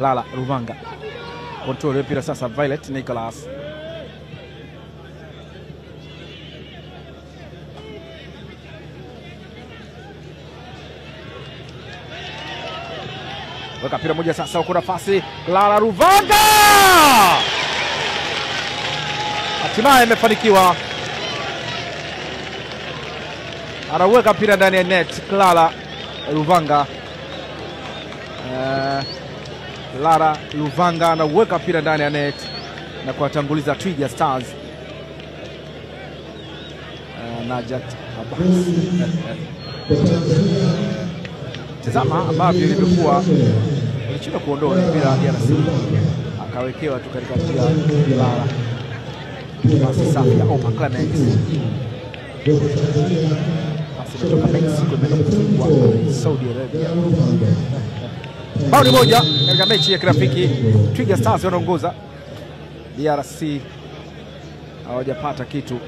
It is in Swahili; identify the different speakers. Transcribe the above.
Speaker 1: Clara Ruvanga control mpira sasa, Violet Nicholas weka mpira moja sasa huko, nafasi Clara Ruvanga hatimaye imefanikiwa, anaweka mpira ndani ya net. Clara Ruvanga, Clara Ruvanga anaweka mpira ndani ya net na kuwatanguliza Twiga Stars. Najat Abbas. Tazama ambavyo ilivyokuwa, alishindwa kuondoa mpira DRC, akawekewa tu katika njia Clara. Pasi safi ya Opa Clement. Pasi kutoka Mexico imeenda kufungwa Saudi Arabia. Bao ni moja katika mechi ya kirafiki. Twiga Stars wanaongoza, DRC hawajapata kitu.